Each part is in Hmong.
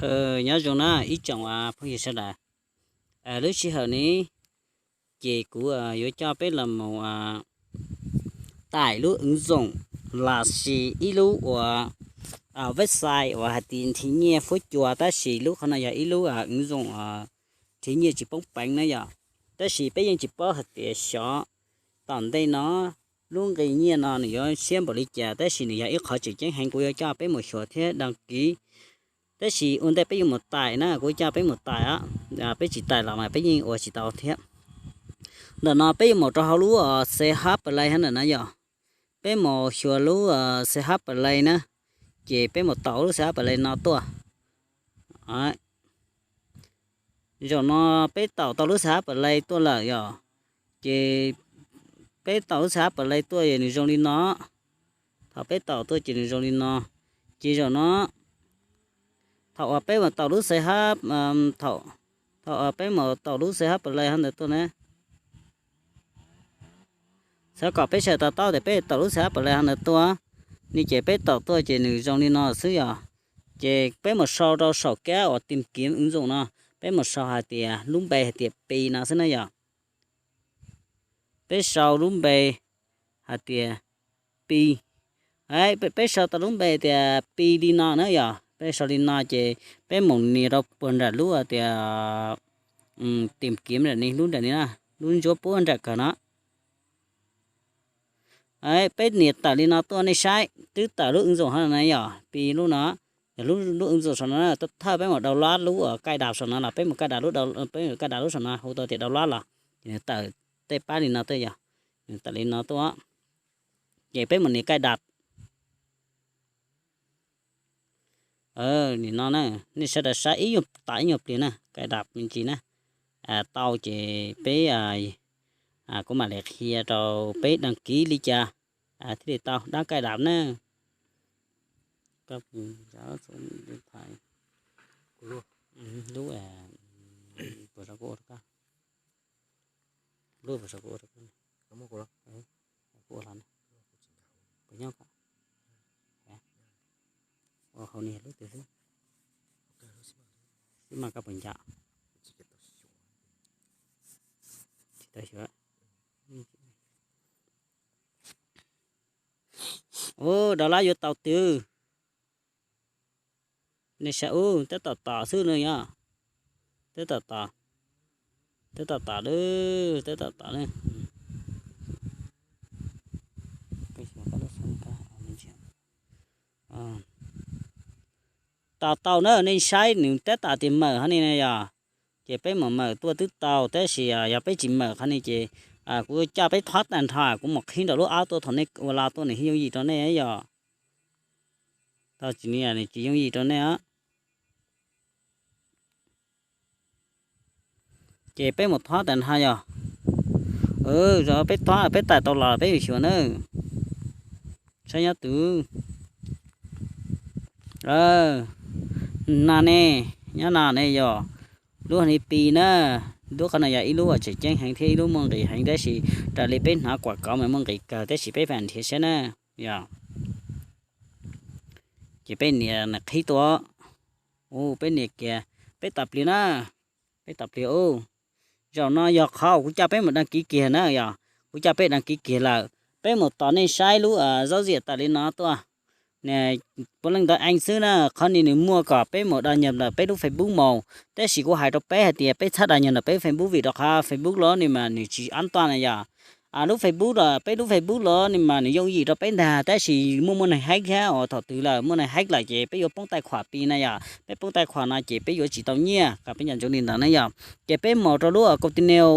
Nyob zoo na ib tsoom phooj ywg sawv daws. Lub sij hawm ne, ces kuv yuav coj peb los mus taim lub ứng dụng los sis ib lub uas website uas hais tias nrhiav nyiaj fuab cua, tab sis lub qhov no yog ib lub ứng dụng nrhiav nyiaj tsis poob peev na yom. Tab sis peb yeej tsis paub hais tias xyov tom ntej no lub nqi nyiaj no nws yuav siab npaum li cas, tab sis nws yog ib qhov tseem ceeb heev, kuv yuav coj peb mus xyuas thiab đăng ký. Tab sis ua ntej peb yuav mus taim na, kuv coj peb mus taim, peb tsis taim los mas peb yeej ua tsis tau thiab. Ntawm no peb yuav mus rau hauv lub CH Play ntawm no yom. Peb mus xyuas lub CH Play na, ces peb mus taum lub CH Play no tuaj. Zaum no peb taum tau lub CH Play tuaj lawm yom. Ces peb taum lub CH Play tuaj es nws zoo li no. Thaum peb taum tuaj ces nws zoo li no. Ces zaum no, thaum uas peb mus taum lub CH, thaum, thaum uas peb mus taum lub CH Play hov ntawd tuaj na, xav kom peb sawv daws to taub tias peb taum lub CH Play hov ntawd tuaj, ne ces peb taum tuaj ces nws zoo li no xwb yom. Ces peb mus sau rau saum kab uas tìm kiếm ứng dụng no, peb mus sau hais tias lub npe hais tias Pi no xwb na yom. Peb sau lub npe hais tias Pi. Peb sau tau lub npe tias Pi li no na yom, peb sau li no ces peb mus nias rau puag nram lub tias tìm kiếm nram ni, lub nram ni na, lub ntsuab puag nram kawg no. Peb nias tawm li no tuaj nej saib, twb tawm lub ứng dụng hov na yom, Pi lub no, yog lub ứng dụng saum no, thawj peb mus download lub cài đặt saum no los peb mus cài đặt lub, peb mus cài đặt lub saum no hu tau tias download los ces nws tawm tej pab li no tuaj yom, nws tawm li no tuaj. Ces peb mus nias cài đặt. Nim no na, nej sawv daws saib ib nyuag tas ib nyuag pliag na, cài đặt me ntsis na. Tau ces peb, kuv mam li qhia rau peb đăng ký li cas thiaj li tau đăng cài đặt na. Lub, lub, lub, kuv ua hlo, kuv nyob ua hauv ni lub twg xwb, xwb mas koj puas nco? Tsis tau xyuas. Ub, download yuav tau twg? Nej saib ub, tab tom tom xwb no yom. Tab tom tom, tab tom tom lawm, tab tom tom lawm. Tos tau na, nej saib nws tab tom tias mawm hov ni na yom. Ces peb mus mawm tuaj twb tau, tab sis yog peb tsis mawm qhov ni ces kuv coj peb thob tag nrho, kuv mus qhib nraum lub app tuaj, thaum nej ua lo tuaj nws thiaj yooj yim rau nej yom. Tau tsis ni nws tsis yooj yim rau nej os. Ces peb mus thob tag nrho yog, peb thob peb tawm tau los peb yuav xyuas na. Saib nyob twg. No ne, nyob no ne yog lub hov ni Pi na. Lub qhov no yog ib lub uas tseem ceeb heev thiab ib lub muaj nqis heev, tab sis raws li peb hnov kuam kauv mas muaj nqis kawg, tab sis peb mam nrhiav saib na. Yog, ces peb nias qhib tuaj. Ub, peb nias kiag, peb tos pliag na. Peb tos pliag ub. Zaum no yog qhov kuv coj peb mus đăng ký kiag na yog, kuv coj peb đăng ký kiag lawm. Peb mus tos nej saib lub zaub ziam tawm li no tuaj. Puav leej ntawv Ees xwb na, qhov ni nws muaj kom peb mus đăng nhập ntawm peb lub Facebook mus. Tab sis kuv hais rau peb hais tias peb txhob đăng nhập ntawm peb Facebook vim rau qhov Facebook los nws mas nws tsis an toàn na yog. Lub Facebook los peb lub Facebook los nws mas nws yooj yim rau peb ntag, tab sis muaj muaj neeg hack thiab, uas thaum twg lawm muaj neeg hack lawm ces peb yuav poob tài khoản Pi na yog. Peb poob tài khoản no ces peb yuav tsis tau nyiaj, kom peb nco ntsoov li ntawd na yog. Ces peb mus rau lub continue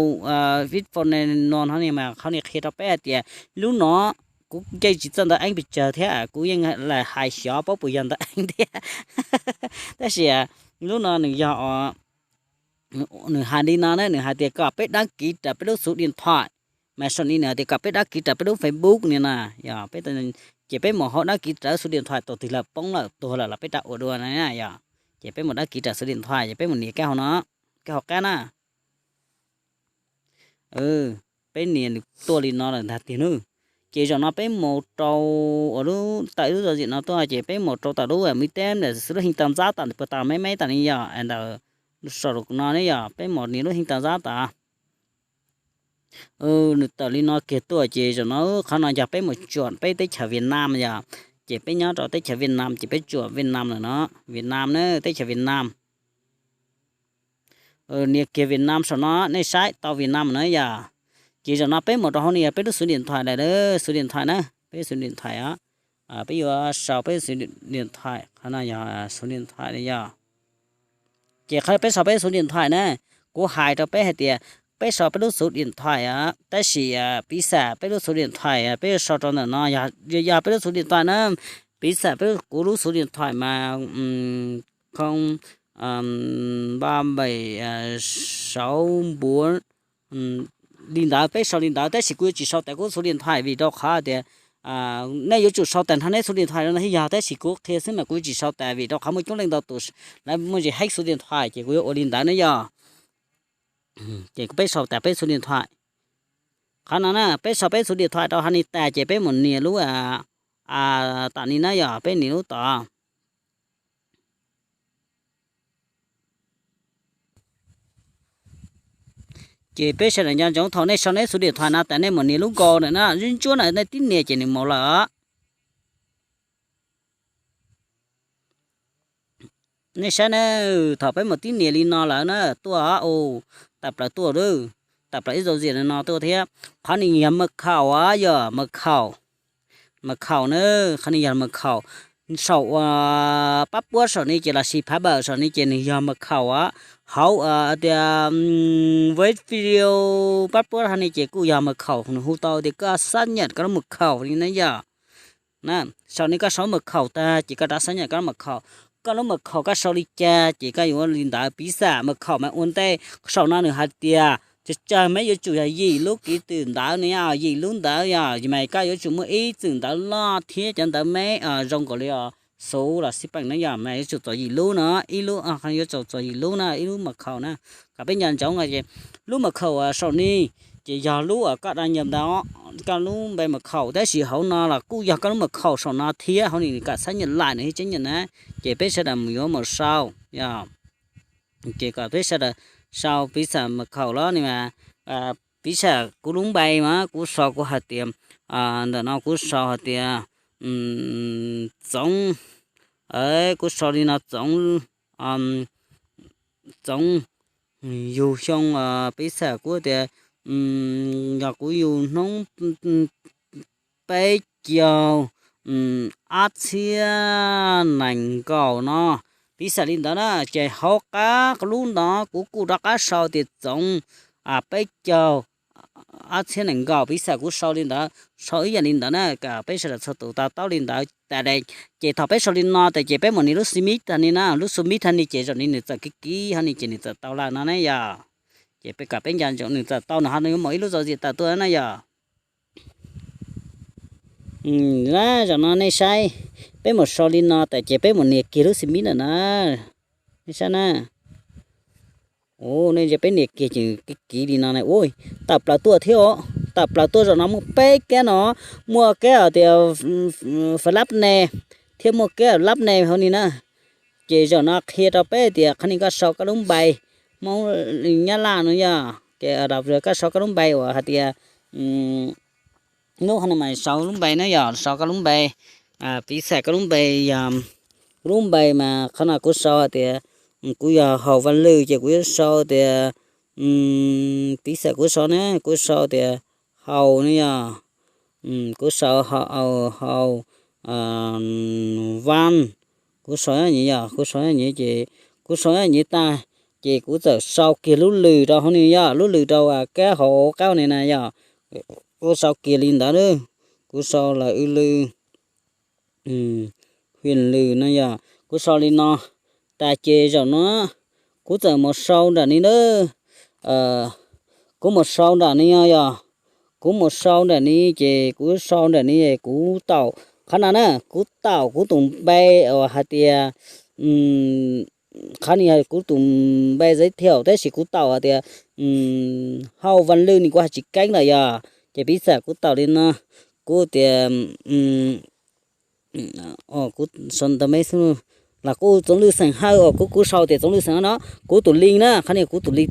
vid phone no no mas qhov ni qhia rau peb hais tias lub no kuv yeej tsis txawj ntawv Ees pes tsawg thiab, kuv yeej hais xyov paub puas yog ntawv Ees thiab. Tab sis lub no nws yog, nws hais li no na, nws hais tias kom peb đăng ký raws peb lub số điện thoại, mas sau ni nws hais tias kom peb đăng ký raws peb lub Facebook ni na. Yog, ces peb mus hauv đăng ký raws số điện thoại, thaum twg lawm poob lawm tuag lawm los peb rov ua dua na yog. Ces peb mus đăng ký raws số điện thoại, ces peb mus nias kab hauv no, kab hauv qab na. Peb nias nws tuaj li no lawm ntag tiag nawb. Ces zaum no peb mus rau uas lub tawm lub zos zim no tuaj ces peb mus rau tom lub me teb ntawm xwb lub hee tag ntxab tom ntawm puag ta me me tas ni yog ntawm saum no ne yog peb mus nias lub hee tag ntxab tas. Nws tawm li no kiag tuaj ces zaum no qhov no yog peb mus tsuam peb teb chaws Vietnam yog, ces peb nyob rau teb chaws Vietnam ces peb tsuam Vietnam lawm no, Vietnam na, teb chaws Vietnam. Nias kiag Vietnam saum no nej saib tau Vietnam na yog. Ces zaum no peb mus rau hauv ni yog peb lub xuv điện thoại lawm, xuv điện thoại na, peb xuv điện thoại os. Peb yuav sau peb xuv điện thoại, qhov no yog xuv điện thoại li yog. Ces qhov peb sau peb xuv điện thoại na, kuv hais rau peb hais tias peb sau peb lub xuv điện thoại os, tab sis piv xam peb lub xuv điện thoại peb yuav sau rau ntawm no, yog peb lub xuv điện thoại na, piv xam peb kuv lub xuv điện thoại mas không ba bảy sáu bốn li ntawd, peb sau li ntawd tab sis kuv yuav tsis sau tas kuv xuv điện thoại vim rau qhov tias nej yuav tsum sau tas nrho neb xuv điện thoại no thiaj yog, tab sis kuv qhia xwb mas kuv yuav tsis sau tas vim rau qhov muaj coob leej ntau tus lawv muaj ntsis hack xuv điện thoại ces kuv yuav ua li ntawd na yog. Ces peb sau tas peb xuv điện thoại. Qhov no na peb sau peb xuv điện thoại rau hauv ni tas ces peb mus nias lub tom ni na yog peb nias lub tod. Ces peb sawv daws nco ntsoov thaum nej sau neb xuv điện thoại no tas nej mus nias lub nkaus ntawm no ntsuab ntsuab na, nej tib nias ces nws mus lawm os. Nej saib na, thaum peb mus tib nias li no lawm na, tuaj, tawm plaws tuaj, tawm plaws ib zau ziam no tuaj thiab. Qhov ni yog mật khẩu os, yog mật khẩu, mật khẩu na, qhov ni yog mật khẩu. Saum uas pab puab saum ni ces lossis phá bơ̆ saum ni ces nws yog mật khẩu os. Hauv tias với video pab puab hov ni ces kuj yog mật khẩu, nws hu tau tias koj xác nhận koj lub mật khẩu li na yog. Saum ni koj sau mật khẩu tag ces koj rov xác nhận koj lub mật khẩu. Koj lub mật khẩu koj sau li cas ces koj yuav li ntawd, piv xam mật khẩu mas ua ntej saum no nws hais tias tsawg tsawg mas yuav tsum yog yim lub ký tự ntawd ne, yim lub ntawd yog mas koj yuav tsum muaj ib txwm ntawv loj thiab cov ntawv me zoo nkaus li xuv los xij peem na yog mas yuav tsum txog yim lub no, ib lub yuav tsum txog yim lub na, ib lub mật khẩu na. Kom peb nco ntsoov ces lub mật khẩu saum ni ces yog lub uas koj đăng nhập ntawd, koj lub npe mật khẩu, tab sis hauv no los kuj yog koj lub mật khẩu saum no thiab, hauv ni nws kom xác nhận lại nws thiaj chấp nhận na. Ces peb sawv daws mus yuav mus sau, ces kom peb sawv daws sau piv xam mật khẩu los ni mas, piv xam kuv lub npe mas kuv sau kuv hais tias, ntawm no kuv sau hais tias Txoov, kuv sau li no Txoov, Txoov, yug xyoo, piv xam kuv tias yog kuv yug hnub peb caug ob txhiab nees nkaum no, piv xam li ntawd na, ces hauv qab lub ntawd kuv kuj rov qab sau tias Txoov peb caug ob txhiab nees nkaum, piv xam kuv sau li ntawd, sau ib yam li ntawd na, kom peb sawv daws txhua tus to taub li ntawd tas. Ces thaum peb sau li no tas ces peb mus nias lub submit hov ni na, lub submit hov ni ces zaum ni nws txawm kiv kiv hov ni ces nws txawm tau lawm no na yog. Ces peb kom peb nco ntsoov nws txawm tau, nws ho nws yuav mus ib lub zau ziam tawm tuaj na yog. Zaum no nej saib, peb mus sau li no tas ces peb mus nias kiag lub submit na na, nej saib na. Nej ntsia peb nias kiag ces kiv kiv li no na, ua tawm plaws tuaj thiab os, tawm plaws tuaj zaum no muaj peb kab no, muaj kab hais tias flap ne thiab muaj kab lab ne hov ni na. Ces zaum no qhia rau peb tias qhov ni koj sau koj lub npe Hmoob Nyab Laj no yog, ces koj sau koj lub npe uas hais tias, lub hov no mas sau lub npe na yog, sau koj lub npe, piv xam koj lub npe yog, kuv lub npe mas qhov no kuv sau hais tias, kuv yog Haus Vaj Lwj ces kuv yuav sau tias, piv xam kuv sau ne, kuv sau tias Haus ne yog, kuv sau Haus, Haus Vaj, kuv sau nyob nyem yog, kuv sau nyob nyem ces, kuv sau nyob nyem tag ces kuv txawm sau kiag lub lwm rau hauv ni yog, lub lwm rau kab hauv qab ni na yog, kuv sau kiag li ntawd, kuv sau lawm W Lwj, Hwm Lwm no yog, kuv sau li no tas ces zaum no kuv txawm mus sau nram ni na, kuv mus sau nram ni yog, kuv mus sau nram ni ces kuv sau nram ni kuv taum qhov no na, kuv taum kuv tus npe uas hais tias, qhov ni yog kuv tus npe giới thiệu tab sis kuv taum hais tias Hauj Vaj Lwj ni kuv hais tsis keeb lawm yog, ces piv xam kuv taum li no, kuv tias, kuv sau ntawv me xwb, los kuv Txoov Lwj Xeem Hawj os, kuv, kuv sau tias Txoov Lwj Xeem Hawj no, kuv tus link na, qhov no kuv tus link,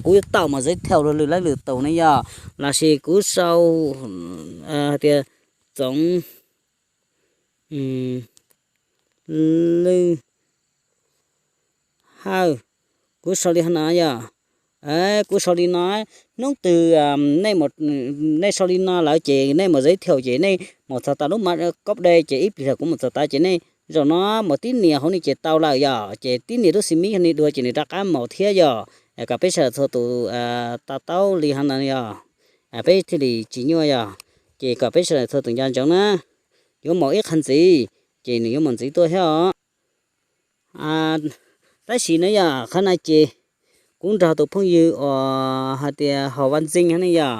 kuv yuav tau mas giới thiệu lwm leej lwm tus ne yog, los sis kuv sau hais tias Txoov Lwj Hawj, kuv sau li no yog, kuv sau li no, hnub twg nej, nej sau li no lawm ces nej mus giới thiệu ces nej mus txog tas lub map copy ces ib pliag kuv mus txog tas ces nej zaum no mus tib nias hauv ni ces tau lawm yog, ces tib nias lub xim mib ni dua ces nws rov qab mus thiab yog. Kom peb sawv daws txhua tus to taub li hov ntawd yog, peb thiaj li tsis nyuaj yog, ces kom peb sawv daws txhua tus nco ntsoov na, yuav mus ib qho ntxiv, ces nws yuav mus ntxiv tuaj thiab os. Tab sis na yog qhov no ces kuv nrog tus phooj ywg uas hais tias Hauv Vaj Ntxeej ne yog,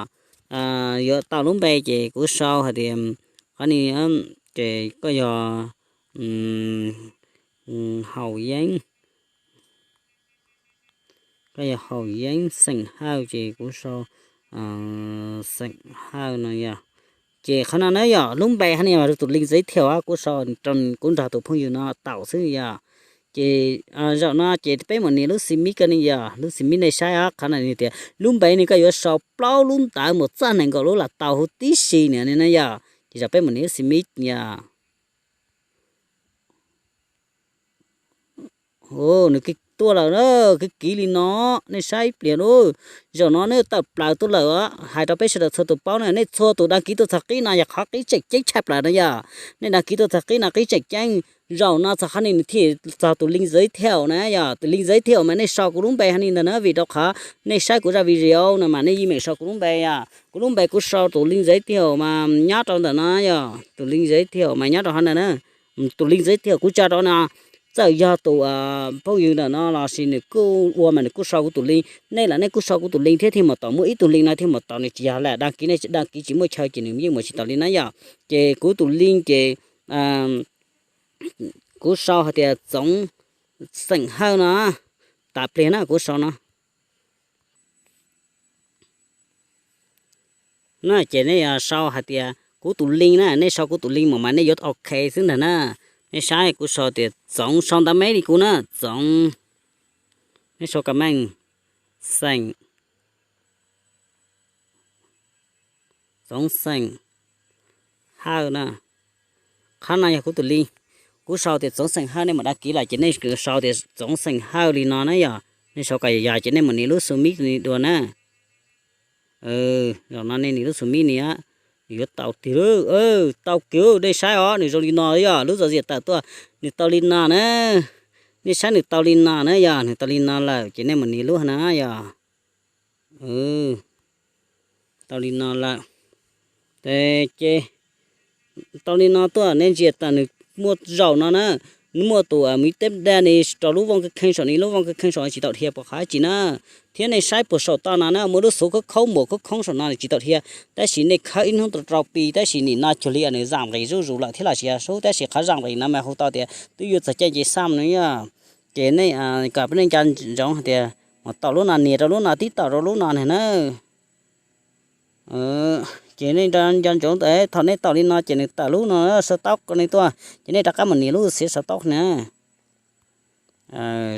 yuav tau lub npe ces kuv sau hais tias qhov ni ces koj yog Haus Yeeb, koj yog Haus Yeeb Xeem Hawj ces kuv sau Xeem Hawj no yog. Ces qhov no na yog lub npe hov ni mas tus link giới thiệu kuv sau, kuv nrog tus phooj ywg no tau xwb yog. Ces zaum no ces peb mus nias lub xim mib ko ne yog, lub xim mib nej saib os, qhov no tias lub npe ne koj yuav sau plaub lub ntawv mus txog nees nkaum lub los tau huv tib si nws ne yog. Ces zaum peb mus nias lub xim mib yog. Nws tuaj lawm na, kiv kiv li no, nej saib ib pliag lauj. Zaum no nej tawm plaws tuaj lawm, hais rau peb sawv daws txhua tus paub na, nej txhua tus đăng ký tuaj txog qib no yog qhov qib tseem ceeb tshaj plaws na yog. Nej đăng ký tuaj txog qib no qib tseem ceeb, zaum no txog qhov ni nws thiaj txog tus link giới thiệu na yog, tus link giới thiệu mas nej sau kuv lub npe hov ni ntag na, vim rau qhov nej saib kuv zaj video no mas nej yeej meem sau kuv lub npe yog, kuv lub npe kuv sau tus link giới thiệu mas nyob rau ntawm no yog, tus link giới thiệu mas nyob rau hov ntawm na. Tus link giới thiệu kuv tso rau no, txawm yog tus phooj ywg ntawm no los sis nws kuj ua mas nws kuj sau kuv tus link, nej los nej kuj sau kuv tus link thiab thiaj mus tau, muaj ib tug link no thiaj mus tau, nws tsis yog lam đăng ký, nej đăng ký tsis muaj chaw ces nws yeej mus tsis tau li na yog. Ces kuv tus link ces kuv sau hais tias Txoov Xeem Hawj no, tas pliag na kuv sau no. Na ces nej sau hais tias kuv tus link na, nej sau kuv tus link mus mas nej yuav ok xwb ntag na. Nej saib kuv sau tias Txoov, sau ntawv me li kuv na, Txoov, nej sau comment Xeem, Txoov Xeem Hawj na. Qhov no yog kuv tus link, kuv sau tias Txoov Xeem Hawj, nej mus đăng ký los ces nej sau tias Txoov Xeem Hawj li no na yog, nej sau kom yog ces nej mus nias lub xu mib li dua na. Zaum no nej nias lub xu mib ni, nws yuav tau tiag, tau kiag, nej saib os, nws zoo li no yog, lub zog ziam tawm tuaj, nws tau li no na. Nej saib nws tau li no na yog, nws tau li no lawm ces nej mus nias lub na yog. Tau li no lawm. Ces tau li no tuaj, nej ntsia tas nws muaj zaum no na, nws muaj tus mib teb da ni rau lub vooj kheej saum ni, lub vooj kheej saum no tsis tau dhia puas qhov tsis na. Thiab nej saib puas saum toj no na, muaj lub xuv khoob khoob, muas khoob khoob saum no nws tsis tau dhia. Tab sis nej khawb ib hnub rau rau pi, tab sis nim no cuag li nws zam nqis zuj zus lawm thiab los sis sub, tab sis qhov zam nqis no mas hu tau tias twb yuav txog caij nce xaj no yog. Ces nej kom peb nej nco ntsoov hais tias mus tau lub no nias rau lub no, tib tau rau lub no ne na. Ces nej nco ntsoov, thaum nej tau li no ces nws tawm lub no sau taub ko ne tuaj, ces nej rov qab mus nias lub xiav sau taub na.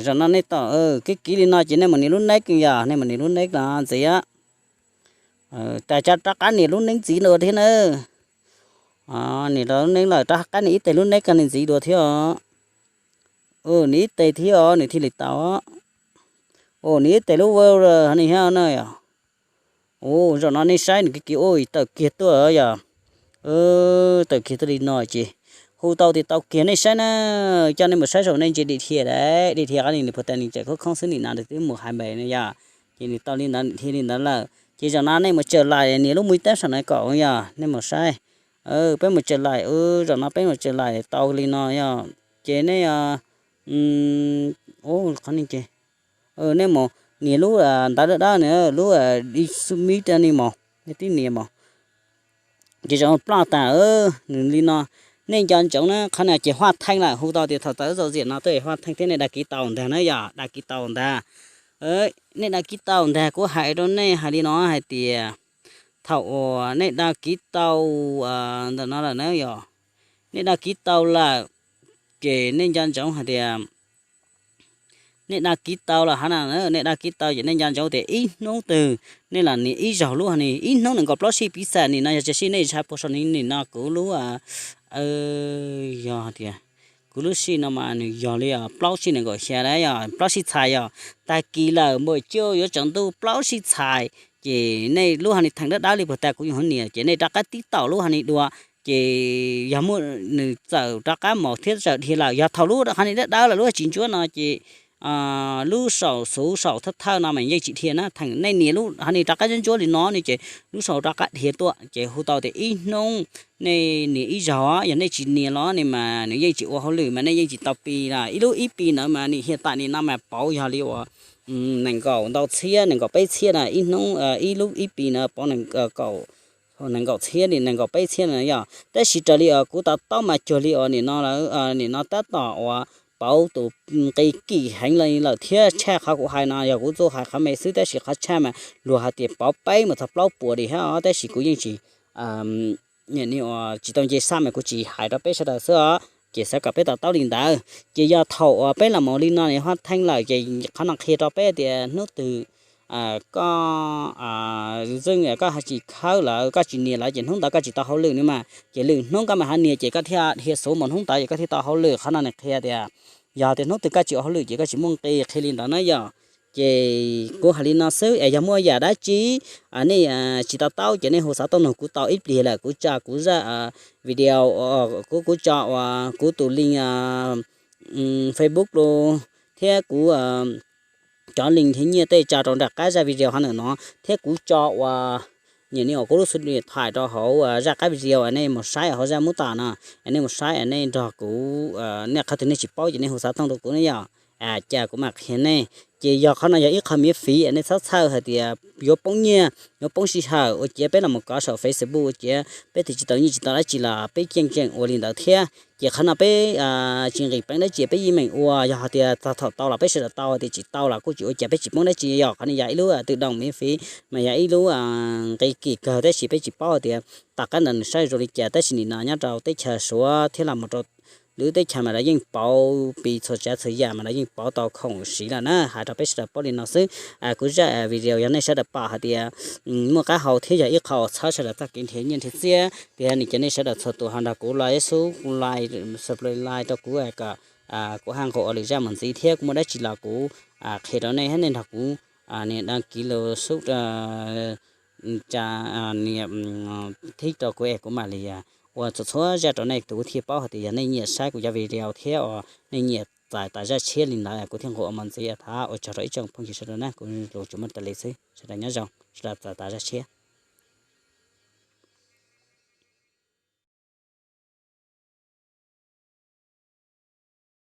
Zaum no nej tau kiv kiv li no ces nej mus nias lub next yog, nej mus nias lub next no ntxiv. Tas tso rov qab nias lub next ntxiv dua thiab na. Nias rau lub next lawm rov qab nias ib teg lub next ko ne ntxiv dua thiab os. Nias ib teg thiab os nws thiaj li tau. Nias ib teg lub folder ne thiab na yog. Zaum no nej saib nws kiv kiv, ua tawm kiag tuaj yog. Tawm kiag tuaj li no ces hu tau tias tau kiag, nej saib na. Coj nej mus saib saum nej ntsia dim dhia, dim dhia qab ni nws puas tas, nws tseem khoob khoob xwb, nim no nws twb mus hais npe na yog. Ces nws tau li ntawd, dhia li ntawd lawm ces zaum no nej mus tsaws lais nias lub mub tab saum no kom yog, nej mus saib. Peb mus tsaws lais, zaum no peb mus tsaws lais tau li no yog. Ces nej, qhov ni ces nej mus nias lub ntawv dawb dawb na, lub đi submit ni mus, nej tib nias mus. Ces zaum no ploj tas, nws li no. Nej nco ntsoov na, qhov no ces huaj theej lawm, hu tau tias thaum tawm zom ziam no tuaj huaj theej thiab, nej đăng ký tau ntag na yog, đăng ký tau ntag. Nej đăng ký tau ntag, kuv hais rau nej hais li no hais tias Thaum uas nej dag kiv tau ntawm no lawm na yog, nej dag kiv tau lawm ces nej nco ntsoov hais tias nej dag kiv tau lawm hab na, nej dag kiv tau ces nej nco ntsoov tias ib hnub twg nej los nias ib zaug lub hov ni, ib hnub nees nkaum plaub sij piv xam nim no yog tias sij nej ntshai puag saum ni, nim no kuv lub yog tias kuv lub sij no mas nws yog li plaub sij nees nkaum xya lawm, yog plaub sij txhais, yog tag kis lawm npaj tsiaj yuav tsaus ntuj plaub sij txhais ces nej lub hov ni theem dawb dawb li puag ta kuv yuav hu nias ces nej rov qab tib taum lub hov ni dua ces yog muaj nws txawm rov qab mus thiab txawm dhia lawm, yog thaum lub hov ni dawb dawb lawm lub tsis ntsuab no ces lub saum xuv saum thawj thawj no mas yeej tsis dhia na, theem nej nias lub hov ni rov qab ntsuab ntsuab li no ne ces lub saum rov qab dhia tuaj ces hu tau tias ib hnub nej nias ib zaug, yog nej tsis nias los ne mas nws yeej tsis ua hauj lwm mas nej yeej tsis tau Pi na, ib lub ib Pi ntawd mas nim hiam tam nim no mas pauv yog li uas nees nkaum ntau txhiab, nees nkaum peb txhiab na, ib hnub ib lub ib Pi na pauv nees nkaum txhiab li nees nkaum peb txhiab na yog, tab sis raws li uas kuv to taub mas cuag li uas nim no lawm, nim no tab tom uas pauv tus nqi kim heev lawm thiab tshaj qhov kuv hais no yog kuv tsuas hais qhov me xwb tab sis qhov tshaj mas luag hais tias pauv peb mus txog plaub puas li thiab os, tab sis kuv yeej tsis tsis tau nce sab mas kuv tsis hais rau peb sawv daws xwb os, ces xav kom peb to taub li ntawd ces yog thaum uas peb los mus li no ne hov theej lawm ces qhov no qhia rau peb tias hnub twg koj zoo koj tsis khawb lawm koj tsis nias lawm ces hnub ntawd koj tsis tau hauj lwm ne mas ces lwm hnub koj mam hov nias ces koj thiaj dhia xuv mus hnub ntawd ces koj thiaj tau hauj lwm, qhov no nws qhia tias yog tias hnub twg koj tsis ua hauj lwm ces koj tsis muaj nqi, qhia li ntawd na yog. Ces kuv hais li no xwb es yog muaj yam dab tsi nej tsis to taub ces nej hu xov tooj nug kuv tau ib pliag lawm, kuv tso kuv zaj video, kuv kuv tso uas kuv tus link Facebook los thiab kuv cov link thiab nyiaj tej tso rau nram qab zaj video hov ntawm no thiab kuv tso uas nim no uas kuv lub xub li thaim rau hauv zaj qab video es nej mus saib hauv zaj mub tam no, es nej mus saib es nej nrog kuv, nej qhov twg nej tsis paub ces nej hu xov tooj rau kuv ne yog, cas kuv mam qhia nej. Ces yog qhov no yog ib qho miv fiv es nej txhob txhawj hais tias yuav poob nyiaj yuav poob sij hawm ua ciav peb los mus kov saum Facebook ua ciav peb twb tsis tau nyiaj tsis tau dab tsi los peb yeej tseem ua li ntawd thiab. Ces qhov no peb tsis nqis peev dab tsi peb yeej meem ua, yog hais tias txog thaum tau los peb sawv daws tau, tias tsis tau los kuj tsis ua cas peb tsis poob dab tsi, yog qhov no yog ib lub twm dooj miv fiv mas yog ib lub nqi kim kawg tab sis peb tsis paub hais tias tom qab ntawd nws saib zoo li cas, tab sis nim no nyob rau teb chaws Suav thiab los mus rau lwm teb chaws mas lawv yeej pauv Pi txhua tsav txhua yam mas lawv yeej pauv tau khoom siv lawm na. Hais rau peb sawv daws paub li no xwb. Kuv zaj video yog nej sawv daws pom hais tias muaj qab hau thiab yog ib qho txhawb sawv daws txoj kev nrhiav nyiaj nrhiav txiaj tiag ne ces nej sawv daws txhua tus ho nrog kuv like, sub like, subscribe like rau kuv kom kuv haj nqus ua lwm zaj mus ntxiv thiab kuv muaj dab tsi los kuv qhia rau nej thiab nej nrog kuv nias dag kiv los sub nias thib rau kuv es kuv mam li ua txhua txhua zaj rau nej tus thiaj paub hais tias yog nej nyiam saib kuv cov video thiab uas nej nyiam txais tas zaj tshiab li ntawd kuv thiaj nqus ua mus ntxiv. Thov ua tsaug rau ib tsoom phooj ywg sawv daws na, kuv lus tsuas muaj tas li xwb, sawv daws nyob zoo, sawv daws txais tas zaj tshiab.